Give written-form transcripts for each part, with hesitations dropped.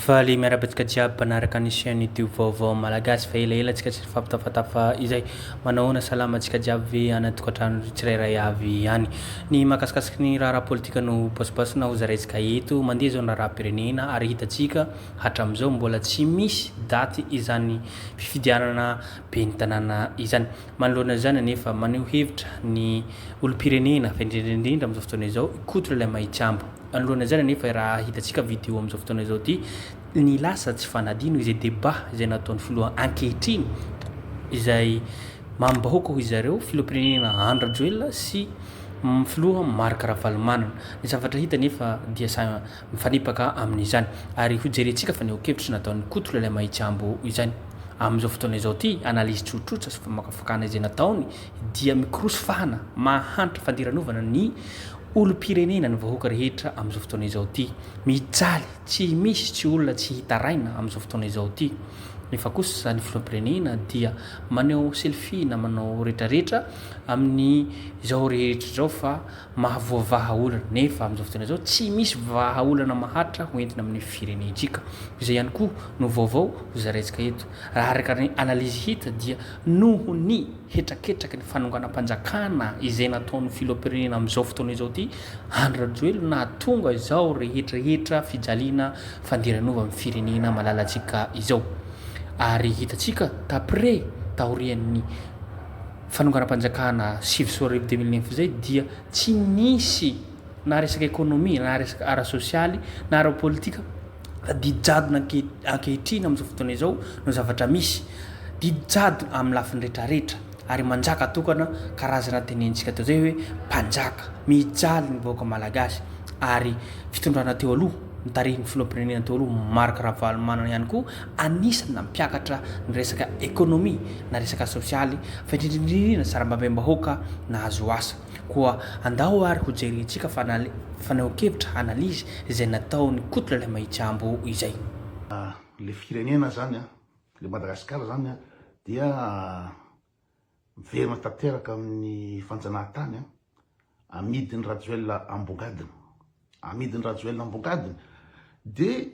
Faly miarahaba antsika jiaby mpanaraka ny chaîne youtube vaovao malagasy fa elaela antsika tsy nifampitafatafa izay. Manahoana salama antsika jiaby ve any an-tokantrano tsirairay avy any. Ny mahakasikasiky ny raharaha politika no bosibosina ho zaraintsika eto. Mandeha izao ny raharaham-pirenena ary hitantsika hatramin'izao mbola tsy misy daty izany fifidianana ben'ny tanàna izany. Manoloana izany anefa maneho hevitra ny olom-pirenena fa indrindra indrindra amin'izao fotoana izao i Koto Lalaimahitsambo. Manoloana izany anefa raha hitantsika video amin'izao fotoana izao ity ny lasa tsy fanadino izay débat izay nataon'ny filoha ankehitriny izay mamim-bahoaka hoy zareo filoham-pirenena Andry Rajoelina sy filoha Marc Ravalomanana. Ny zavatra hita anefa dia samy mifanipaka amin'izany ary hojerentsika fanehoan-kevitra nataon'i Koto Lalaimahitsambo izany. Amin'izao fotoana izao ity, analyse tsotsotra sy famakafakana izay nataony dia mikorosy fahana mahantra fandiranovana ny olom-pirenena ny vahoaka rehetra amin'izao fotoana izao ity. Mijaly, tsy misy tsy olona tsy hitaraina amin'izao fotoana izao ity. Nefa kosa ny filoham-pirenena dia maneho selfie na manao retraretra amin'ny izao rehetra izao fa mahavoavaha olana nefa amin'izao fotoana izao tsy misy vahaolana maharitra ho entina amin'ny firenentsika. Izay ihany koa no vaovao ho zaraintsika eto. Raha araka ny analyse hita dia noho ny hetraketraky ny fanonganam-panjakana izay nataon'ny filoham-pirenena amin'izao fotoana izao ity Andry Rajoelina nahatonga izao rehetrarehetra fijaliana fandiranova amin'ny firenena malalantsika izao. Ary hitantsika d'après taorian'ny fanonganam-panjakana 2009 2009 izay dia tsy nisy na resaka ekonomia na resaka ara-sosialy na ara-politika fa didy jadona ankehitriny amin'izao fotoana izao no zavatra misy. Didy jadona amin'ny lafiny retraretra ary manjaka tokana karazana tenenitsika teo izay hoe mpanjaka. Mijaly ny vahoaka malagasy ary fitondrana teo aloha notarihin'ny filoham-pirenena teo aloha Marc Ravalomanana ihany koa anisan'ny nampiakatra ny resaka ekonomia na resaka sosialy fa indrindra indrindra sarambabem-bahoaka nahazo asa. Koa andao ary ho jerentsika fanehoan-kevitra, analyse, izay nataon'i Koto Lalaimahitsambo izay. Le firenena zany an, le Madagascar zany an dia miverina tanteraka amin'ny fanjanahantany an, amidin'i Rajoelina ambongadiny, amidin'i Rajoelina ambongadiny, de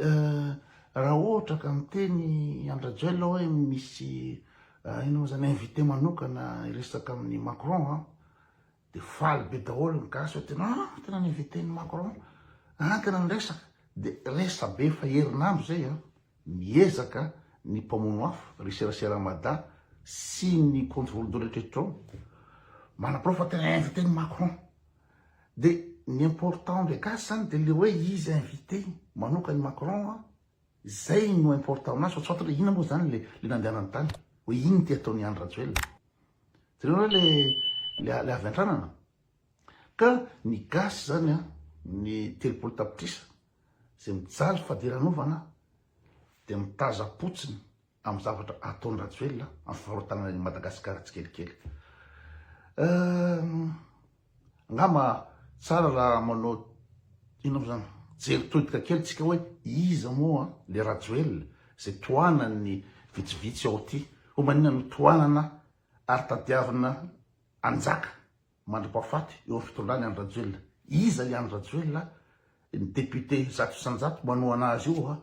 raha ohatra ka miteny Andry Rajoelina hoe misy inona moa zany invité manokana hiresaka amin'i Macron an, de faly be daholo ny gasy hoe tena ah tena ni-invité n'i Macron, ah tena niresaka, de resabe efa herinandro zay an. Miezaka ny mpamono afo, ry serasera Mada sy ny kaonty volondoha rehetra ao, manaporofo fa tena invité ny Macron. De ny important le gasy zany de le hoe izy invité manoka ny Macron an, zay no important aminazy fa tsy fantatra hoe inona moa zany le le nandehanany tany, hoe inn ty ataon'i Andry Rajoelina. Jereo nareo le le le avy an-tranana. Ka ny gasy zany an, ny 30 tapitrisa Izay mijaly fadiranovana dia mitaza-potsiny amin'ny zavatra ataon'i Rajoelina amin'ny fivarotana an'i Madagasikara tsikelikely. Angamba tsara raha manao inona moa zany jery todika kely tsika hoe iza moa le Rajoelina izay tohanan'ny vitsivitsy ao aty, hoe maninona no tohanana ary tadiavina hanjaka Mandra-pahafaty eo amin'ny fitondrana i Andry Rajoelina. Iza i Andry Rajoelina? Ny député 100% manohana azy io a,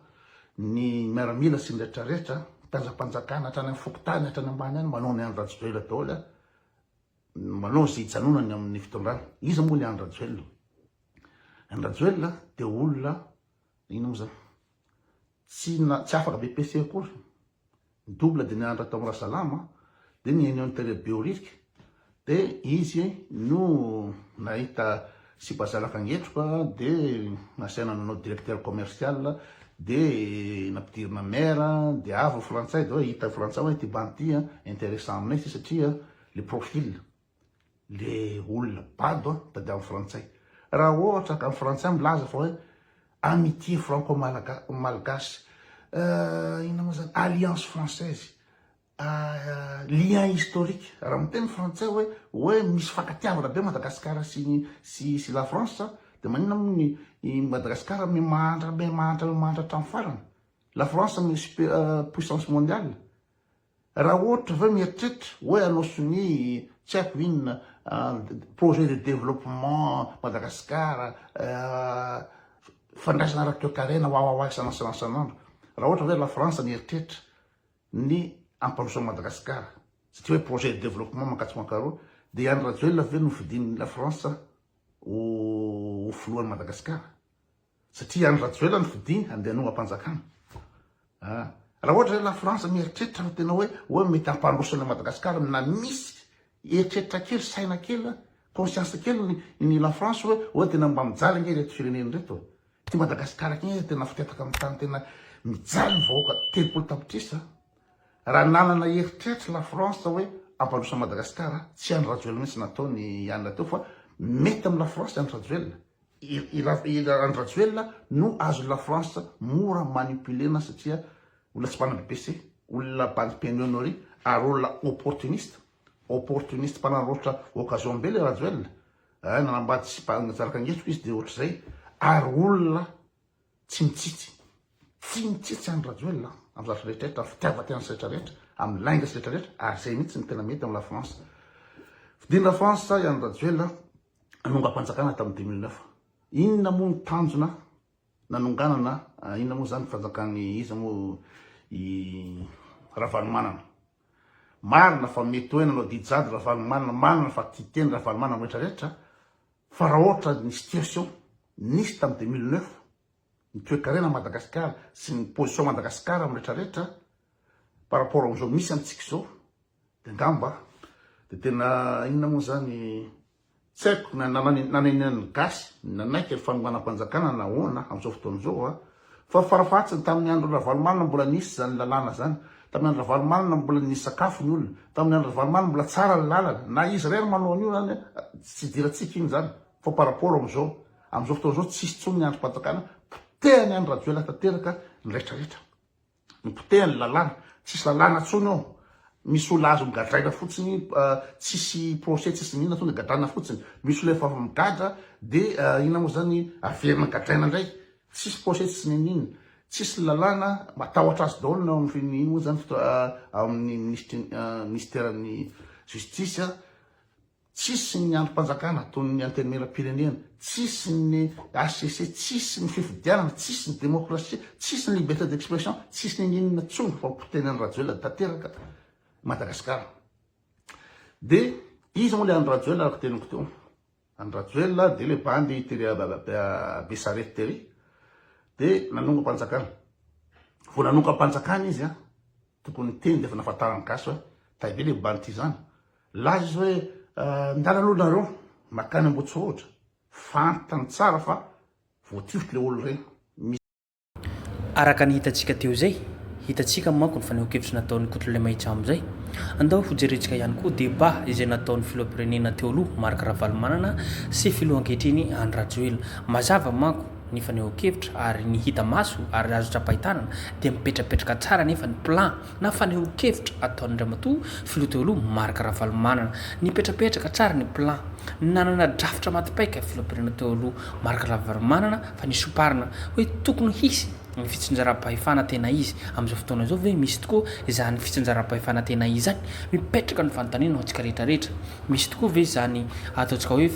ny miaramila sy ny retraretra, mpianjam-panjakana hatrany amin'ny fokontany hatrany ambany any manohana an'i Andry Rajoelina daholo a, manao izay hijanonany amin'ny fitondrana. Iza moa le Andry Rajoelina? Andry Rajoelina dia olona inona moa zany? Tsy na tsy afaka BEPC akory. Ny double dia nianatra tao amin'ny Rasalama, dia nihaino an'i Tale Behoririka, dia izy no nahita sipa zanaka ngetroka, dia nasaina nanao directeur commercial, dia nampidirina maire, dia avy ny frantsay, dia hoe hita frantsay hoe ity bandy ity intéressant aminay ity satria le profil. Le olona bado an, tadiavin'ny frantsay. Raha ohatra ka ny frantsay milaza fa hoe amitié franco malgache, inona moa zany, alliance française, lien historique, raha miteny ny frantsay hoe hoe misy fankatiavana be Madagascar sy sy sy la France, de maninona moa ny i Madagascar miha-mahantra miha-mahantra miha-mahantra hatramin'ny farany? La France misy puissance mondiale. Raha ohatra ve mieritreritra hoe hanao sonia tsy haiko inona projet de développement Madagascar, fandraisana ara-toekarena wawawa isan'andro isan'andro. Raha ohatra hoe la France nieritreritra ny hampandroso an'i Madagasikara, satria hoe projet de développement mankatsy mankaroa, dia i Andry Rajoelina ve no fidin'i la France ho filohan'i Madagasikara? Satria i Andry Rajoelina no fidiny handeha hanongam-panjakana. Ah. Raha ohatra hoe la France mieritreritra fa tena hoe hoe mety hampandroso an'i Madagasikara na misy eritreritra kely, saina kely, conscience kely ny, ny la France hoe hoe tena mba mijaly ange ireto firenena ireto. Ity Madagasikara ity ange tena fitetaka amin'ny tany tena mijaly ny vahoaka 30 tapitrisa. Raha nanana eritreritra la France hoe hampandroso an'i Madagasikara, tsy Andry Rajoelina mihitsy nataony ihany teo fa mety amin'ny la France Andry Rajoelina. I Andry Rajoelina no azon'i la France mora manipuler-na satria olona tsy manana BPC, olona bandy pénionerie ary olona opportuniste, opportuniste mpanararaotra occasion be le Rajoelina, eh nanambady sipa zanaka ngetroka izy de ohatr'izay ary olona tsy mitsitsy, tsy mitsitsy Andry Rajoelina amin'ny zavatra rehetra rehetra, amin'ny fitiavan-tena sy rehetra rehetra, amin'ny lainga sy rehetra rehetra ary izay mihitsy no tena mety amin'ny la France. Fidin'i la France i Andry Rajoelina Nanongam-panjakana tamin'ny 2009. Inona moa ny tanjona nanonganana, inona moa izany fanjakan'i iza moa i Ravalomanana? Marina fa mety hoe nanao didy jadona Ravalomanana, marina fa tia tena Ravalomanana rehetra rehetra, fa raha ohatra ny situation nisy tamin'ny 2009, ny toekarena Madagasikara sy ny position Madagasikara amin'ny rehetra rehetra par rapport amin'izao misy amintsika izao, Dia angamba dia tena inona moa izany tsy haiko na nanenenan'ny gasy nanaiky ny fanonganam-panjakana na ahoana amin'izao fotoana izao a! Fa farafahatsiny tamin'ny andron'i Ravalomanana mbola nisy izany lalàna izany, tamin'ny andron'i Ravalomanana mbola nisy sakafo ny olona, tamin'ny andron'i Ravalomanana mbola tsara ny lalana, na izy irery manao an'io izany tsy idirantsika iny izany fa par rapport amin'izao, amin'izao fotoana izao tsisy intsony ny andrim-panjakana, potehany Andry Rajoelina tanteraka ny retraretra. Nipotehany ny lalàna. Tsisy lalàna tsony ao. Misy olona azo gadraina fotsiny, tsisy procès tsisy n'inona tonga gadraina fotsiny. Misy olona efa migadra de inona moa zany averina gadraina indray. Tsisy procès tsisy n'inon'inona. Tsisy lalàna, matahotra azy daholo ny ao amin'ny inona moa zany ao amin'ny minisitry ministeran'ny justice. Tsisy ny andrim-panjakana toy ny antenimieram-pirenena, tsisy ny HCC, tsisy ny fifidianana, tsisy ny demokrasia, tsisy ny liberté d'expression, tsisy n'inon'inona intsony fa potehina an'i Rajoelina tanteraka Madagasikara. Dia iza moa ilay Andry Rajoelina araka teniko teo? Andry Rajoelina dia ilay bandy tery Besarety tery dia nanongam-panjakana. Vao nanongam-panjakana izy an, tokony niteny dia efa nahafantaran'ny gasy hoe tay be ilay bandy ity izany. Nilaza izy hoe, Ndana aloha nareo makany Ambohitsorohitra, fantany tsara fa voatifitry le olona ireny. Misy. Araka ny hitantsika teo izay, hitantsika manko ny fanehoan-kevitra nataon'i Koto Lemahitsamo izay. Andao hojerentsika ihany koa débat izay nataon'ny filoham-pirenena teo aloha Marc Ravalomanana sy filoha ankehitriny Andry Rajoelina. Mazava manko ny fanehoan-kevitra ary ny hita maso ary azo tsapain-tanana dia mipetrapetraka tsara anefa ny plan na fanehoan-kevitra ataon'Andriamatoa Filoha teo aloha Marc Ravalomanana. Nipetrapetraka tsara ny plan. Nanana drafitra maty paika Filoham-pirenena teo aloha Marc Ravalomanana fa nisomparana hoe tokony hisy ny fitsinjaram-pahefana tena izy. Amin'izao fotoana izao ve misy tokoa izany fitsinjaram-pahefana tena izy izany? Mipetraka ny fanontaniana ho antsika rehetra rehetra. Misy tokoa ve izany ataontsika hoe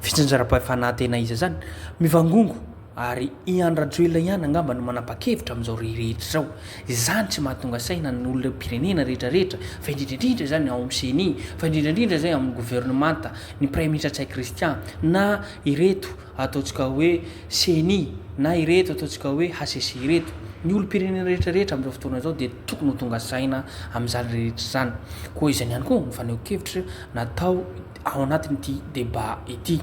fitsinjaram-pahefana tena izy izany? Mivangongo Ary i Andry Rajoelina ihany angamba no manapa-kevitra amin'izao rehetra izao. Izany tsy mahatonga saina ny olom-pirenena rehetra rehetra, fa indrindra indrindra izany ao amin'ny ceni, fa indrindra indrindra izay amin'ny governemanta, ny Praiminisitra Ntsay Christian, na ireto ataontsika hoe ceni, na ireto ataontsika hoe hcc ireto. Ny olom-pirenena rehetra rehetra amin'izao fotoana izao dia tokony ho tonga saina amin'izany rehetra izany. Koa izany ihany koa ny fanehoan-kevitra natao ao anatin'ity débat ity.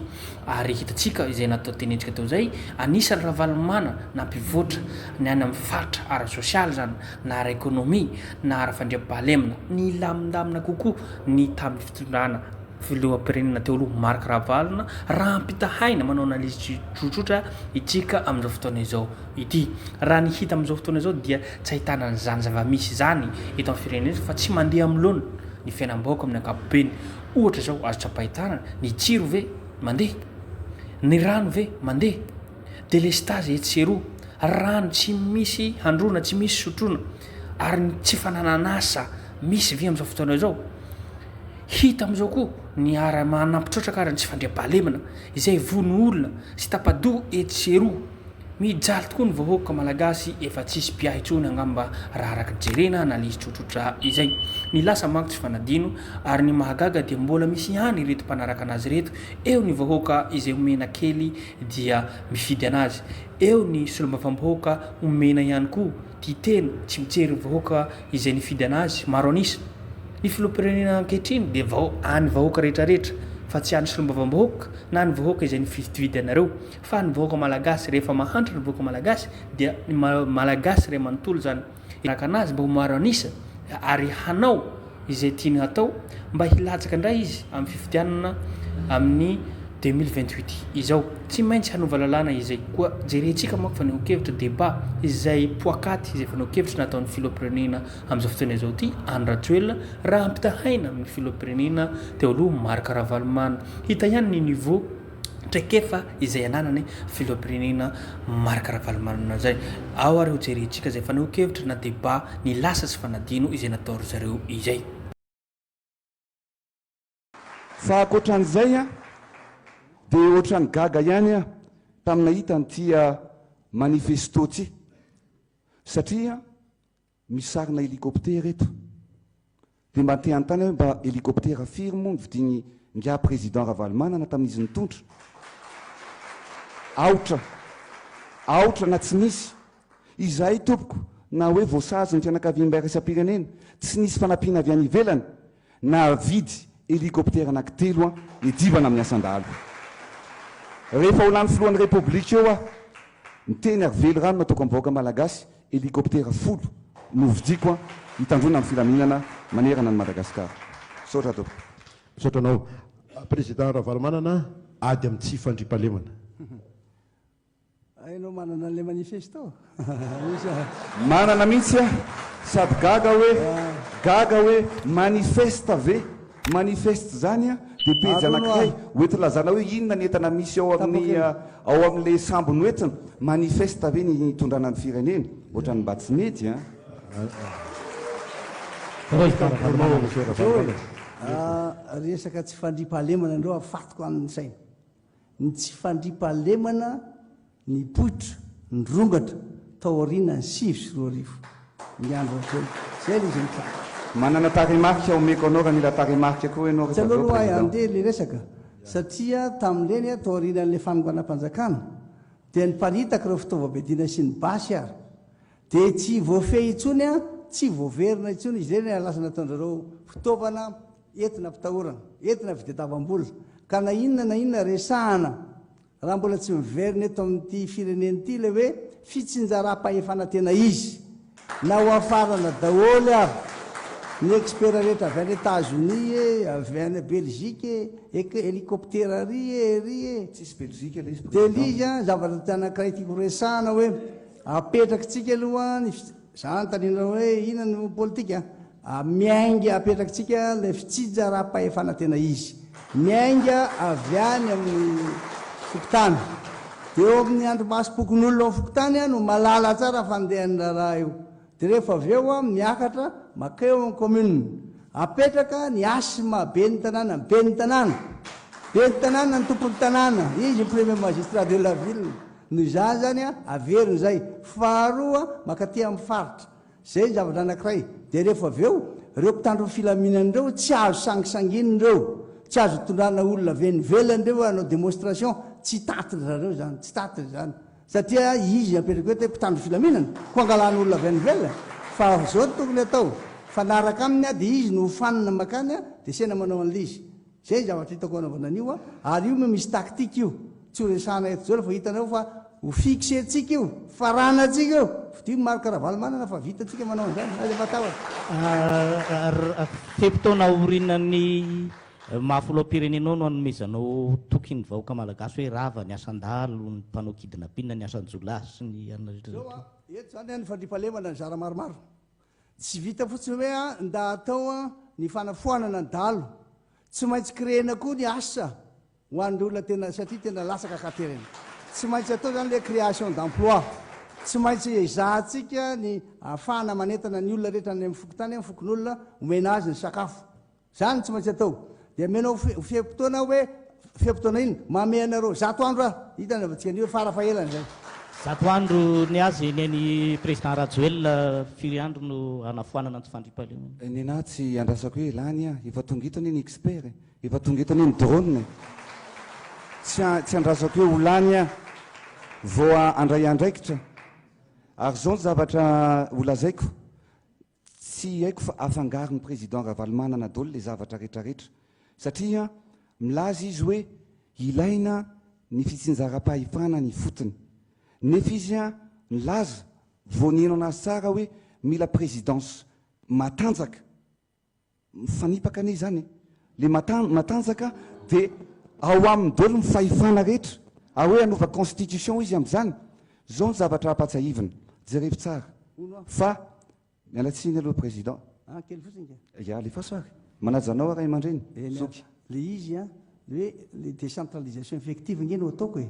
Ary hitantsika izay natao tenentsika teo izay, anisan'ny Ravalomanana nampivoatra ny any amin'ny faritra ara-sosialy izany, na ara-ekonomia, na ara-fandriampahalemana, nilamindamina kokoa ny tamin'ny fitondrana filoham-pirenena teo aloha Marc Ravalona, raha ampitahaina manao analyse tsotsotra itsika amin'izao fotoana izao ity. Raha ny hita amin'izao fotoana izao dia tsy ahitana an'izany zava-misy izany eto amin'ny firenena eto fa tsy mandeha amin'ny laoniny ny fiainam-bahoaka amin'ny ankapobeny. Ohatra izao azo tsapain-tanana, ny jiro ve mandeha? Ny rano ve mandeha? Delestazy etsy sy eroa, rano tsy misy handroana, tsy misy sotroina, ary ny tsy fananan'asa misy ve amin'izao fotoana izao? Hita amin'izao koa ny ara manampy trotraka ary ny tsy fandriampahalemana, izay vono olona sy tapa-doha etsy sy eroa. Mijaly tokoa ny vahoaka malagasy efa tsisy mpiahy intsony angamba raha araka ny jerena analyse tsotsotra izay. Ny lasa manko tsy fanadino ary ny mahagaga dia mbola misy ihany ireto mpanaraka anazy ireto, eo ny vahoaka izay omena kely dia mifidy anazy, eo ny solombavambahoaka omena ihany koa tia tena, tsy mijery ny vahoaka izay nifidy anazy maro an'isa. Ny filoham-pirenena ankehitriny dia vao any vahoaka rehetrarehetra fa tsy any solombavambahoaka na ny vahoaka izay nifidifidy anareo fa ny vahoaka malagasy rehefa mahantra ny vahoaka malagasy dia ny malagasy ray manontolo zany araka anazy mba ho maro an'isa ary hanao izay tiany hatao mba hilatsaka indray izy amin'ny fifidianana amin'ny 2028 izao. Tsy maintsy hanova lalàna izay. Koa jerentsika manko fanehoan-kevitra, débat, izay poakaty izay fanehoan-kevitra nataon'ny filoham-pirenena amin'izao fotoana izao ity, Andry Rajoelina, raha ampitahaina amin'ny filoham-pirenena teo aloha Marc Ravalomanana. Hita ihany ny niveau traikefa izay ananany filoham-pirenena Marc Ravalomanana izay. Ao ary ho jerentsika izay fanehoan-kevitra na débat ny lasa sy fanadino izay natao ry zareo izay. Fa ankoatran'izay an, dia ohatran'ny gaga ihany aho tamin'ny nahita an'ity manifesto ity, satria Misy sarina hélicoptère eto. Dia mba te hanontany aho hoe mba hélicoptère firy moa novidian'i Ingahy Président Ravalomanana tamin'izy nitondra? Aotra. Aotra na tsy nisy. Izahay tompoko na hoe voasazy ny fianakaviambe iraisam-pirenena, tsy nisy fanampiana avy any ivelany, Nahavidy hélicoptère anankitelo an hiadivana amin'ny asan-dahalo. Rehefa ho lany filohan'ny Repoblika eo aho, miteny ary velirano nataoko amin'ny vahoaka malagasy, hélicoptère folo no hovidiako an hitandroana ny filaminana manerana an'i Madagasikara. Misaotra tompoko. Misaotra anao. Président Ravalomanana, ady amin'ny tsy fandriampahalemana. Hay enao manana an'ilay manifesto? Manana mihitsy aho, sady gaga hoe, gaga hoe manifeste ve? Manifeste zany an, dia pejy anankiray hoenti-lazana hoe inona ny entana misy ao amin'ny ao amin'ilay sambo noentina, manifeste ve ny hitondrana ny firenena? Ohatran'ny mba tsy mety an. Resaka tsy fandriampahalemana indreo afatoko any ny saina. Ny tsy fandriampahalemana nipoitra, nirongatra tao aorianan'ny 2009, ny Andry Rajoelina. Izay ilay izy nitranga. Manana tarehimarika omeko anao raha mila tarehimarika koa ianao Tsy rehefa aleo avy eo aloha ahy Président. handeha ilay resaka satria tamin'ireny tao aorianan'ilay fanonganam-panjakana dia niparitaka ireo fitaovam-piadiana sy ny basy ary dia tsy voafehy intsony, tsy voaverina intsony izy ireny ary lasa nataon-dRareo fitaovana Entina ampitahorana, entina fitadiavam-bola, ka na inona na inona resahana, raha mbola tsy miverina eto amin'ity firenena ity ilay hoe fitsinjaram-pahefana tena izy, na ho hafarana daholo ary ny experts rehetra avy any Etazonia e, avy any Belgique e, hélicoptère ary e, ery e. Tsisy Belgique ilay izy Dia ilay Président. izy an, zavatra anankiray tiako resahana hoe, apetrakitsika aloha ny. Za anontanianareo hoe inona no politika? Miainga apetrakitsika ilay fitsinjaram-pahefana tena izy. Miainga avy any amin'ny fokontany. Dia eo amin'ny andrimasom-pokonolona ao amin'ny fokontany no mahalala tsara fandehan'ny raharaha io. Dia rehefa avy eo miakatra makeo amin'ny commune. Apetraka ny hasy maha ben'ny tanàna ny ben'ny tanàna. Ben'ny tanàna ny tompon'ny tanàna. Izy ny premier magistrat de la ville. Noho izany izany averina izay. Faharoa, mankaty amin'ny faritra. Izay ny zavatra anankiray. Dia rehefa avy eo, ireo mpitandro ny filaminana ireo tsy azo sangisanginina ireo. Tsy azo itondrana olona avy any ivelany ireo hanao démonstration. Tsy tatin-dry zareo izany. Tsy tatiny izany. Satria izy apetraka eto hoe mpitandro filaminana, koa angalana olona avy any ivelany. Fa izao no tokony atao. Mifanaraka aminy dia izy no hofanina mankany dia sena manao an'ilay izy. Zay ny zavatra hitako hanaovana an'io a, ary io moa misy tactique io, tsy ho resahana eto daholo fa hitanareo fa ho fixer-tsika io, faranantsika io, fidio Marc Ravalomanana fa vitantsika manao an'izany, aza matahotra. Fe-potoana aorianan'ny maha filoham-pirenenao no hanomezanao toky ny vahoaka malagasy hoe rava ny asan-dahalo, ny mpanao kidnapping, ny asan-jiolahy sy ny anona rehetra Zao rehetra. a, eto zany a ny fandriampahalemana nizara maromaro. Tsy vita fotsiny hoe a nda atao a ny fanafoanana ny dahalo. Tsy maintsy créer-na koa ny asa ho an'ireo olona tena satria tena latsaka an-katerena. Tsy maintsy atao izany ilay création d'emploi. Tsy maintsy ezahantsika ny ahafahana manentana ny olona rehetra any amin'ny fokontany, amin'ny fokonolona, omena azy ny sakafo. Zany tsy maintsy atao. Dia amenao fe-potoana aho hoe fe-potoana inona? Mamehy anareo zato andro aho. Hita ny anaovantsika an'io hoe farafahelany izay. 100 andro ny azy ny an'i Président Rajoelina firy andro no hanafoanana ny tsy fandriampahalemana? Nenah tsy andrasako hoe lany ah, efa tonga eto anie ny expert e, efa tonga eto anie ny drone e, tsy tsy andrasako hoe ho lany ah vao handray andraikitra, ary zao ny zavatra ho lazaiko, Tsy haiko fa afangaron'ny président Ravalomanana daholo le zavatra retraretra satria milaza izy hoe ilaina ny fitsinjaram-pahefana any ifotony nefa izy nilaza vao niheno anazy tsara hoe mila présidence matanjaka mifanipaka anie izany e le matanjaka de ao aminy daholo ny fahefana rehetra ary hoe hanova constitution izy amin'izany zao ny zavatra ampatsahivina jerevo tsara fa Miala tsiny aloha président. Ah kely fotsiny ka. Ya alefaso ary. Manaja anao aho ray aman-dreny. Eny Zoky. Le izy an, le hoe le décentralisation effective nge no ataoko e.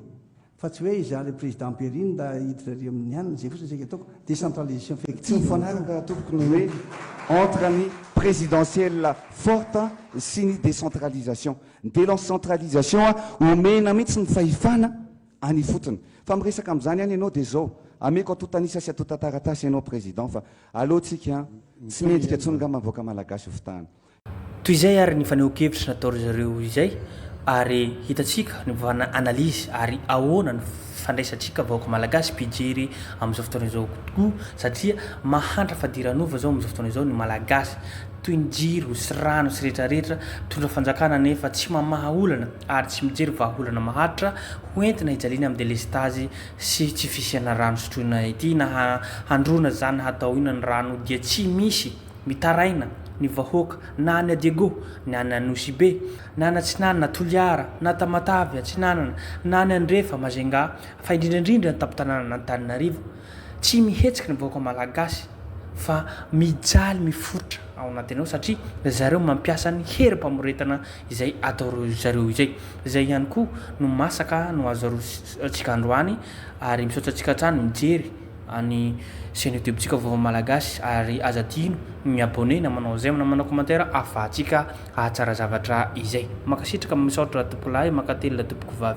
Fa tsy hoe izaho le président Perrine da hiditra ary amin'ny anona, zay fotsiny saika ataoko. Décentralisation Tsy effective no mifanaraka ataoko. tompoko ny hoe entre ny présidentielle forte sy ny décentralisation. Ny décentralisation omena mihitsy ny fahefana any ifotony. Fa miresaka amin'izany ihany ianao dia izao, ameko antontan'isa sy antontan-taratasy ianao Président fa aleo tsika an, tsy mendrika intsony ngamba ny vahoaka Malagasy ho fitahana. Toy izay ary ny fanehoan-kevitra nataon-dry zareo izay ary hitantsika ny fanaovana analyse ary ahoana ny fandraisantsika vahoaka Malagasy mpijery amin'izao fotoana izao tokoa satria mahantra fadiranovana izao amin'izao fotoana izao ny Malagasy toy ny jiro sy rano sy retraretra, mpitondra fanjakana nefa tsy mamaha olana ary tsy mijery vahaolana maharitra ho entina hijaliana amin'ny delestazy sy tsy fisiana rano sotroina ity na handroana zany hatao inona ny rano dia tsy misy mitaraina ny vahoaka na any Diego na any Anosibe na any Atsinanana Toliara na Tamatave Atsinanana na any Andrefa Majunga fa indrindra indrindra ny tampon-tanànan'Antananarivo Tsy mihetsika ny vahoaka malagasy fa mijaly miforitra ao anatiny ao satria zareo mampiasa ny herim-pamoretana izay atao zareo izay. Izay ihany koa no masaka no azo arotsika androany ary misaotra antsika hatrany mijery any chaine youtube tsika vaovao malagasy ary aza adino ny mi abonner na manao j'aime na manao commentaire afahantsika ahatsara zavatra izay. Mankasitraka misaotra tompokolahy mankatelina tompokovavy.